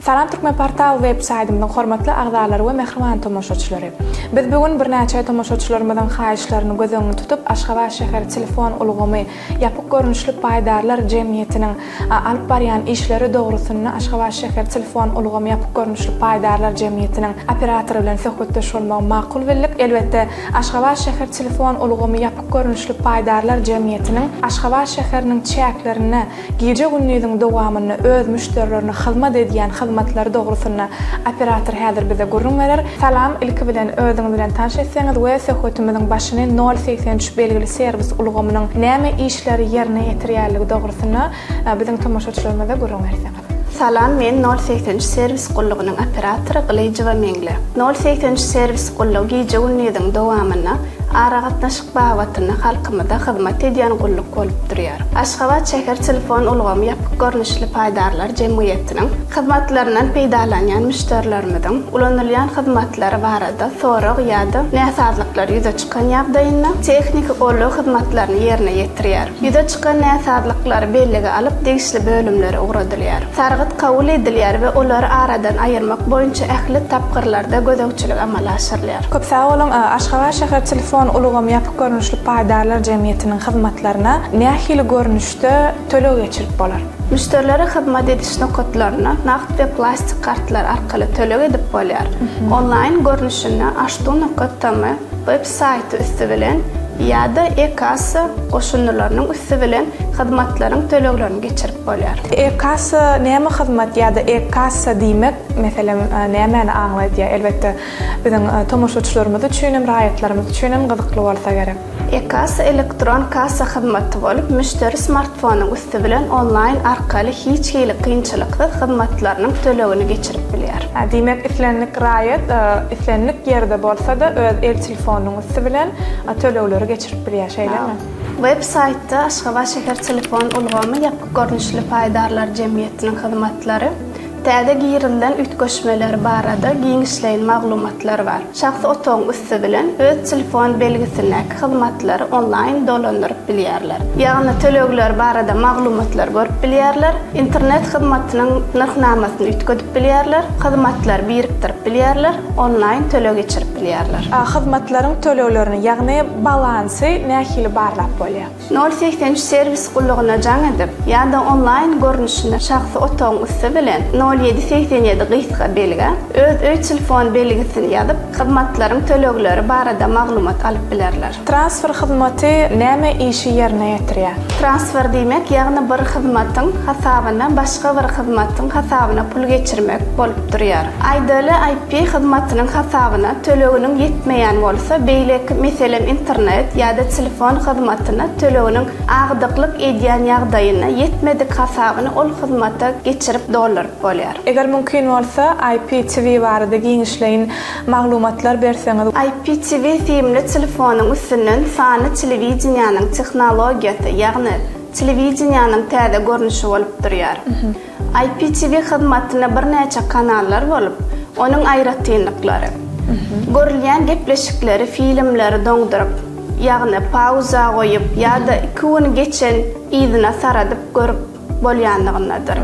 Salam Türkmenportal web saýtymyzyň hormatly agzalary we mähriban tomaşaçylary! Biz bu gün birnäçe tomaşaçylarymyzyň haýyşlaryny göz öňünde tutup Aşgabat şäher telefon ulgamy ýapyk görnüşli paýdarlar jemgyýetiniň alyp barýan işleri dogrusynda Aşgabat şäher telefon ulgamy ýapyk görnüşli paýdarlar jemgyýetiniň operatory bilen söhbetdeş bolmagy makul bildik. Elbetde, Aşgabat şäher telefon ulgamy ýapyk görnüşli paýdarlar jemgyýetiniň Aşgabat şäheriniň çäklerinde Gije-gündiziň dowamynda öz müşderilerine hyzmat edýän hyzmatlary dogrusynda operator häzir bize gürrüň berer. Salam, ilki bilen özüňiz bilen tanyş etseňiz we söhbetimiziň başyny nol 83 belgili serwis ulgamynyň näme işleri ýerine ýetirýänligi dogrusynda biziň tomaşaçylarymyza gürrüň berseňiz. Salam, men nol 83 serwis gullugynyň operatory Gylyjowa Meňli. Nol 83 serwis gullugy gije-gündiziň dowamynda aragatnaşyk babatynda halkymyza hyzmat edýän gulluk bolup durýar. Aşgabat şäher telefon ulgamy ýapyk görnüşli paýdarlar jemgyýetiniň hyzmatlaryndan peýdalanýan müşderilerimiziň ulanylýan hyzmatlary barada sorag ýa-da näsazlyklar ýüze çykan ýagdaýynda tehniki goldaw hyzmatlaryny ýerine ýetirýär. Ýüze çykan näsazlyklary bellige alyp degişli bölümlere ugradylýar. Sargyt kabul edilýär we olary aradan aýyrmak boýunça ähli tapgyrlarda gözegçilik amala aşyrylýar. Köp sag boluň. Aşgabat şäher telefon ulgamy ýapyk görnüşli paýdarlar jemgyýetiniň hyzmatlaryna nähili görnüşde töleg geçirip bolar? Müşderilere hyzmat ediş nokatlarynda nagt we plastik kartlar arkaly töleg edip bolýar. Onlaýn görnüşinde aştu nokat tm web saýty üsti bilen ýa-da e-kassa goşundylarynyň üsti bilen hyzmatlaryň töleglerini geçirip bolýar. E-kassa näme hyzmat ýa-da e-kassa diýmek, meselem, nämäni aňladýar? Elbetde, biziň tomaşaçylarymyz üçin hem, raýatlarymyz üçin hem gyzykly bolsa gerek. E-kassa elektron kassa hyzmaty bolup, müşderi smartfonyň üsti bilen onlaýn arkaly hiç hili kynçylyksyz hyzmatlarynyň tölegini geçirip bilýär. Diýmek, islendik raýat islendik ýerde bolsa-da öz el telefonynyň üsti bilen tölegleri geçirip bilýär, şeýlemi? Web saýtda Aşgabat şäher telefon ulgamy ýapyk görnüşli paýdarlar jemgyýetiniň hyzmatlary, Täze girizilen üýtgeşmeler barada giňişleýin maglumatlar bar. Şahsy otagyň üsti bilen öz telefon belgisindäki hyzmatlary onlaýn dolandyryp bilýärler. Ýagny tölegler barada maglumatlary görüp bilýärler, internet hyzmatynyň nyrhnamasyny üýtgedip bilýärler, hyzmatlary birikdirip bilýärler, onlaýn töleg geçirip bilýärler. Hyzmatlaryň töleglerini, ýagny balansy nähili barlap bolýar? Nol 83 serwis gullugyna jaň edip ýa-da onlaýn görnüşinde şahsy otagyň üsti bilen nol ýedi 87 gysga belgä öz öý telefon belgisini ýazyp, hyzmatlaryň tölegleri barada maglumat alyp bilerler. Transfer hyzmaty näme işi ýerine ýetirýär? Transfer diýmek, ýagny bir hyzmatyň hasabyna başga bir hyzmatyň hasabyna pul geçirmek bolup durýar. Aýdaly IP hyzmatynyň hasabyna töleginiň ýetmeýän bolsa, beýleki, meselem, internet ýa-da telefon hyzmatyna töleginiň agdyklyk edýän ýagdaýynda ýetmedik hasabyny ol hyzmata geçirip dolduryp bolýar. Eger mümkin bolsa, IPTV barada giňişleýin maglumatlar berseňiz. IPTV simli telefonyň üstünden sanly telewideniýäniň tehnologiýasy, ýagny telewideniýäniň täze görnüşi bolup durýar. IPTV hyzmatynda birnäçe kanallar bolup, onuň aýratynlyklary, Görülýän gepleşikleri, filmleri doňduryp, ýagny pauza goýup ýa-da iki gün geçen yzyna saradyp görüp bolýanlygyndadyr.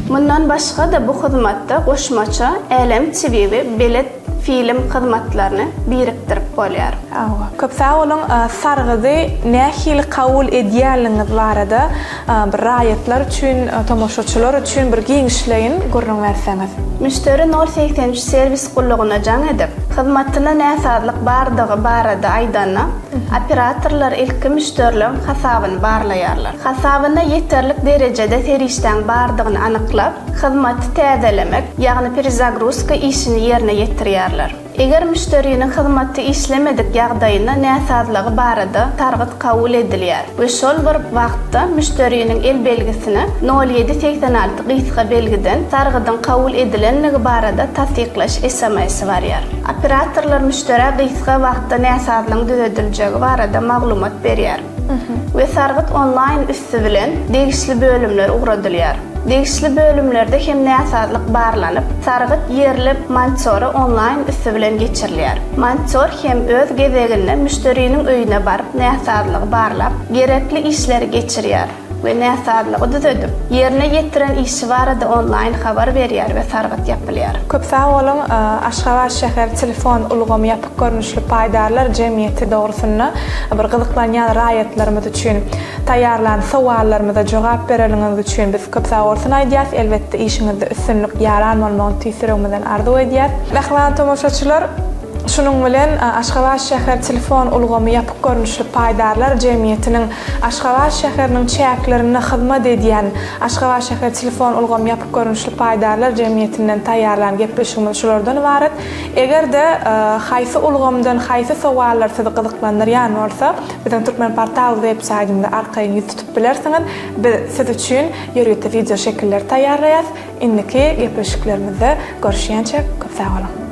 Mundan başga-da bu hyzmatda goşmaça Älem TV we Belet film hyzmatlaryny birikdirip bolýar. Hawa. Köp sag boluň. Sargydy nähili kabul edýänligiňiz barada bir raýatlar üçin, tomaşaçylar üçin bir giňişleýin gürrüň berseňiz. Müşderi nol 83 serwis gullugyna jaň edip, hyzmatynda näsazlyk bardygy barada aýdanda, operatorlar ilki müşderiligiň hasabyny barlaýarlar. Hasabynda ýeterlik derejede serişdäň bardygyny anyklap, Hyzmaty täzelemek, ýagny perezagruzka işini ýerine ýetirýärler. Eger müşderiniň hyzmaty işlemedik ýagdaýynda näsazlygy barada sargyt kabul edilýär we şol bir wagtda müşderiniň el belgisine nol ýedi 86 gysga belgiden sargydyň kabul edilenligi barada tassyklaýyş SMS-i barýar. Operatorlar müşderä gysga wagtda näsazlygyň düzediljegi barada maglumat berýär we sargyt onlaýn üsti bilen degişli bölümlere ugradylýar. Degişli bölümlerde hem näsazlyk barlanyp, sargyt ýerli montiora onlaýn üsti bilen geçirilýär. Montior hem öz gezeginde müşderiniň öýüne baryp näsazlygy barlap, gerekli işleri geçirýär. we näsazlygy düzedip, ýerine ýetiren işi barada onlaýn habar berýär we sargyt ýapylýar. Köp sag boluň, Aşgabat şäher telefon ulgamy ýapyk görnüşli paýdarlar jemgyýeti dogrusynda bir gyzyklanýan raýatlarymyz üçin taýýarlan sowallarymyza jogap bereniňiz üçin biz köp sag bolsun aýdýas, elbetde işiňizde üstünlik ýaran bolmagyny tüýs ýüregimizden arzuw edýäs. Mähriban tomaşaçylar! Şunuň bilen, Aşgabat şäher telefon ulgamy ýapyk görnüşli paýdarlar jemgyýetiniň Aşgabat şäheriniň çäklerinde hyzmat edýän Aşgabat şäher telefon ulgamy ýapyk görnüşli paýdarlar jemgyýetinden taýýarlan gepleşigimiz şulardan ybarat. Eger-de, haýsy ulgamdan haýsy sowallar sizi gyzyklandyrýan bolsa, biziň Turkmenportal web saýtymyza arkaýyn ýüz tutup bilersiňiz. Biz siz üçin ýörite wideoşekilleri taýýarlaýarys. Indiki gepleşiklerimizde görüşýänçäk köp sag boluň!